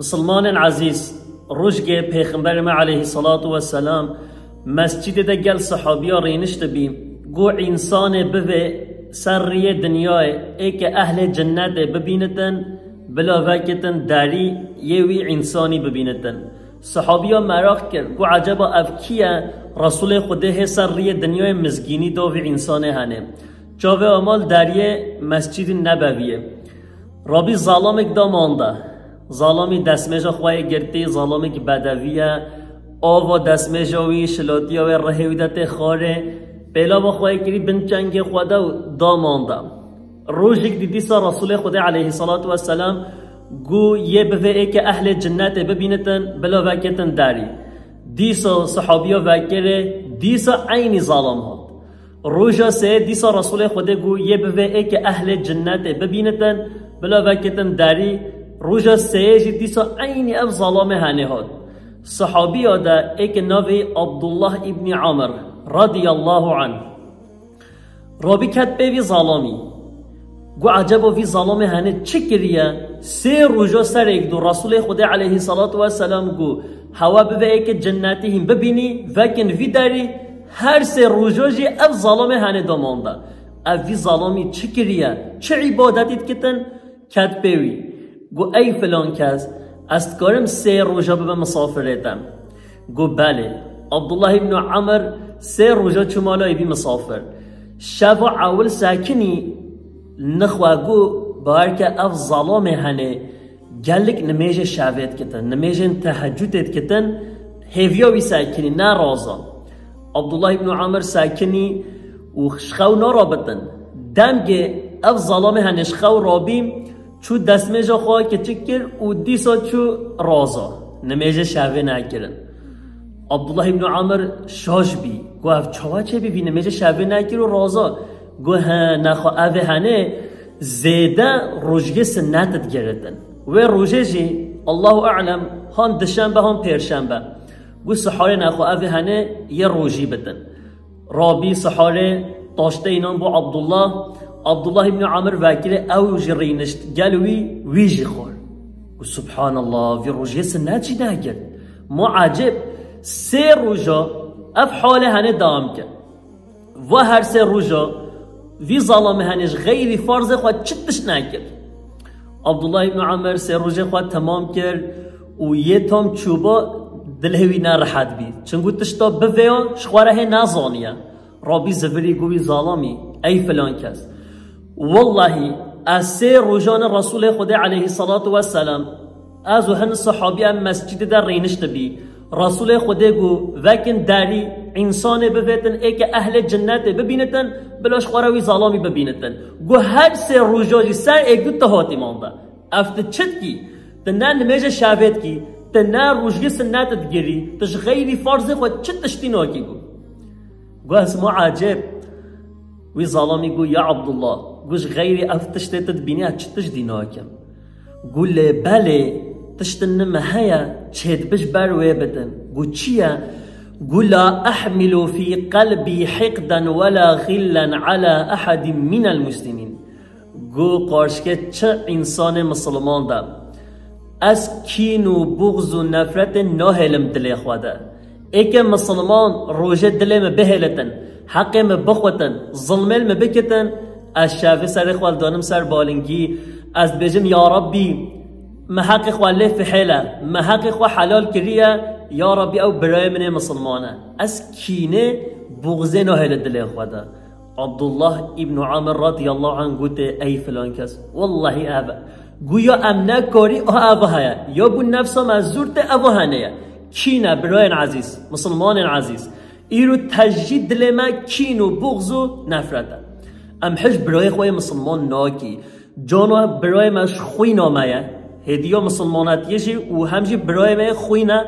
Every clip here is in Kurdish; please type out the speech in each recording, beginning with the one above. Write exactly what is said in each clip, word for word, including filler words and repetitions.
Misilmanên ezîz, rojgê Pêxemberê me aleyhissalatu vesselam mescîdê de gel sehabiya rêniştibî, got, însanê bivê ser riyê dinyayê, ê ke ehlê cinnetê bibînitin, bila vekitin derî, yê wî însanî bibînitin. Sehabiya meraq kir, got, eceba ev kî ye? Resûlê Xwedê hê ser riyê dinyayê mizgînî da vî însanê henê. Çavê amal deriyê Mescîdî Nebeviyê. Rabî zalamek da manda. Zalamî destmêja xwe yê girtî, zalamekî bedevî ye. Ava destmêja wî, şilatiya wê rihê wî de tê xarê. Pêlava xwe yê kirî bin çengê xwe de û da manda. Rojek dî dîsa Resûlê Xwedê aleyhissalatu vesselam got, yê bivê ê ke ehlê cinnetê bibînitin, bila veketin derî. Dîsa sehabiya vekirê, dîsa eynî zalam hat. Roja sê dîsa Resûlê Xwedê got, yê bivê ê ke ehlê cinnetê bibînitin, bila vekitin derî. Roja sê jî dîsa eynî ev zalamê henê hat. Sehabiya de ê ke navê Abdullah îbnî Amr radiyallahu anh. Rabî ket pê vî zalamî. Got, eceba vî zalamê henê çi kiriye? Sê roja serek du Resûlê Xwedê aleyhissalatu vesselam got, hewa bivê ê ke cinnetî hîn bibînî, vekin vî derî, her sê roja jî ev zalamê henê da manda. Ev vî zalamî çi kiriye? Çi îbadetî dikitin? Ket pê wî. Got, ey filan kes, ez dikarim sê roja bibe misafirê te? Got, belê. Abdullah îbn Amr sê roja çû mala wî bî misafir. Şeva ewil sekinî nixwe got, bawer ke ev zalamê henê gelek nimêjê şevê dikitin, nimêjên tehecudê dikitin, hêviya wî sekinî, ne raza. Abdullah îbn Amr sekinî û ji xew narabitin. Demgê ev zalamê henê ji xew rabî, çû destmêja xwe kiçik kir û dîsa çû raza. Nimêjê şevê nekirin. Abdullah îbn Amr şaş bî. Got, ev çawa çêbî, vî nimêjê şevê nekir û raza? Got, he, nexwe evê henê zêde rojgê sinnet digiritin. Wê rojê jî, Allahu alem, han dişembe, han pêrşembe. Got, siharê nexwe evê henê yê rojî bitin. Rabî siharê taştê înan bo Abdullah. Abdullah îbn Amir vekirê ew jî rînişt gel wî, wî jî xwar. Got, subhanallah, vî rojê sinnet jî nekir. Ma ecêb, sê roja ev halê henê dewam kir. Va her sê roja vî zalamê henê ji xeyrî farzê xwe çi tişt nekir. Abdullah îbn Amir sê rojê xwe temam kir û yê tam çûba dilê wî nerehet bî. Çinku tişta bivêya ji xwe re hê nezaniye. Rabî zivirî got wî zalamî, ey filan kes. Wellahî, ez sê rojane Resûlê Xwedê aleyhissalatu vesselam, ez û hin sihabî em mescîdê de rêniştibî. Resûlê Xwedê got, vekin derî, însanê bivêtin, ê ke ehlê cinnetê bibînitin, bila ji xwe re wî zalamî bibînitin. Got, her sê roja jî ser êk du tu hatî manda. Ev tu çi dikî? Tu ne nimêjê şevê dikî, tu ne rojgê sinnet digirî, tu ji xeyrî farzê xwe çi tiştî nakî got. Got, ez ma ecêb. Wî zalamî got, ya Abdullah, got, ji xeyrî ev tiştê tu dibînî, ez çi tişt dî nakim? Got, lê belê, tiştin nime heye, çêdibi ji ber wê bidin. Got, çi ye? Got, la ehmilu fî qelbî hiqden wela xillen ala ehedin minel muslimîn. Got, qarşikê çi însanê misilman de ez kîn û buxz û nefretê nahêlim dilê xwe de. Ê ke misilman rojê dilê min bihêlitin, heqê min bixwetin, zilmê li min bikitin, ez şevê serê xwe li danim ser balingî, ez dibêjim, ya Rabbî, min heqê xwe lê fihêle, min heqê xwe helal kiriye, ya Rabbî, ew birayê min ê misilman e. Ez kînê, buxzê nahêle dilê xwe de. Abdullah îbn Amir radiyallahu anh gotê, ey filan kes, wellahî ev e. Guya em nekarî, ha ev heye. Ya bû nefsa me zûr tê, ev hene ye. Kîne, birayên ezîz, misilmanên ezîz. Îro tejî dilê me kîn û buxz û nefret e. Em hiç birayê xwe yê misilman nakî. Cana birayê me ji xwîna me ye. Hêdiya misilmanetiyê jî û hem jî birayê me yê xwîne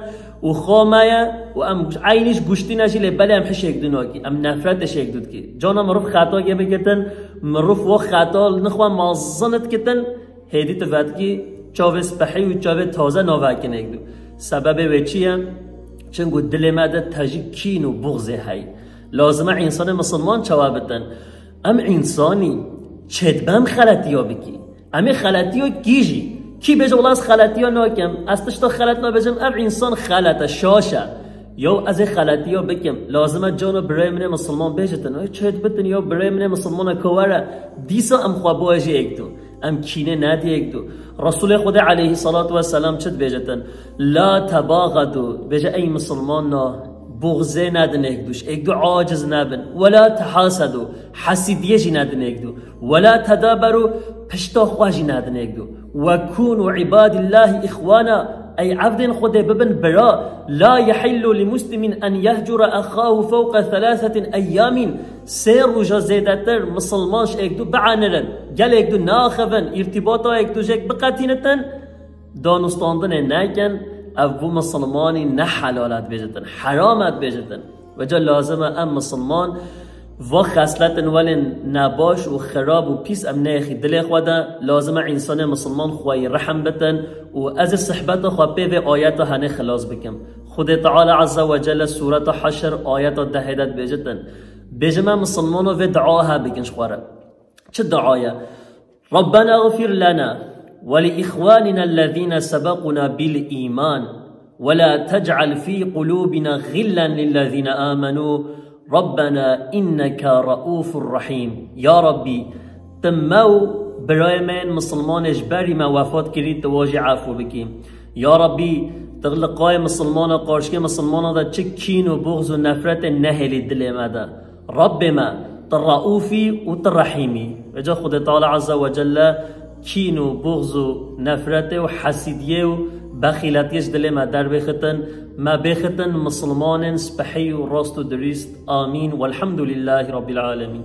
û xwe me ye û em eynî ji guştî ne jî lê belê em hişê yek du nakî. Em nefretê ji yek du dikî. Cana mirov xeta yê bikitin, mirov wa xeta li nixwe mezin dikitin, hêdî tu vedikî çavê spehî û çavê taze navekin yek du. Sebebê wê çi ye? Çinku dilê me de tejî kîn û buxzê heyî. Lazim e însanê misilman çawa bitin? Em însanî, çêdibe em xeletiya bikî. Em ê xeletiya kî jî, Kî bêje, "Wela ez xeletiya nakim, ez tişta xelet nabêjim, ev însan xelet e, şaş e." Yaw ez ê xeletiya bikim, lazim e cano birayê min ê misilman bêjitin. Ey çêt bitin, yaw birayê min ê misilman e, ka were, dîsa em xwe biajî êk dû. Em kînê nedî êk dû. Resulê Xwedê aleyhissalatu vesselam çi dibêjitin? "La tebaxedu", bêje, "Ey misilman na, buxzê nedin êk dû, ji êk dû aciz nebin. Wela tehasedu, hesîdiyê jî nedin êk dû. Wela tedaberu, pişta xwe jî nedin êk dû. Ve kûnû ibadillahî îxwana, ey evdên Xwedê bibin bira. La yehillu li muslimin en yehcura exahu fewqa thalathatin eyyamin." Sê roja zêdetir misilman ji êk dû bienirin. Gel êk dû naxivin, îrtîbata êk dû jêk biqetînitin. Danûstandinê nekin, ev bo misilmanî ne helal e dibêjitin, heram e dibêjitin. Veca lazim e em misilman va xesletin welên nebaş û xirab û pîs em neyexî dilê xwe de. Lazim e însanê misilman xweyî rehm bitin û ez ê sihbeta xwe pê vê ayeta henê xilas bikim. Xwedê Teala Azze ve Celle Sureta Haşr ayeta dehê de dibêjitin. Bêjim em misilmano vê dua he bikin ji xwe re. Çi dua ye? "Rabbena ğfir lena ve li ihwanina ellezina sebaquna bil iman ve la tec'al fi qulubina ğillen lillezina amenu Rabbena inneke raufur rahim." Ya Rabbî, tu me û birayê me yên misilmanê ji berî me wefat kirî, tu wa jî efû bikî. Ya Rabbî, tu li qayê misilmana, qarşikê misilmana de çi kîn û buxz û nefretê nehêlî dilê me de. Rabbê me, tu Raûfî û tu Rehîmî. Vêca Xwedê Teala Azze ve Celle kîn û buxz û nefretê û hesîdiyê û bexîletiyê ji dilê me derbêxitin, me bêxitin misilmanên spehî û rast û dirîst. Amîn. Welhamdulîllahî Rabbil Alemîn.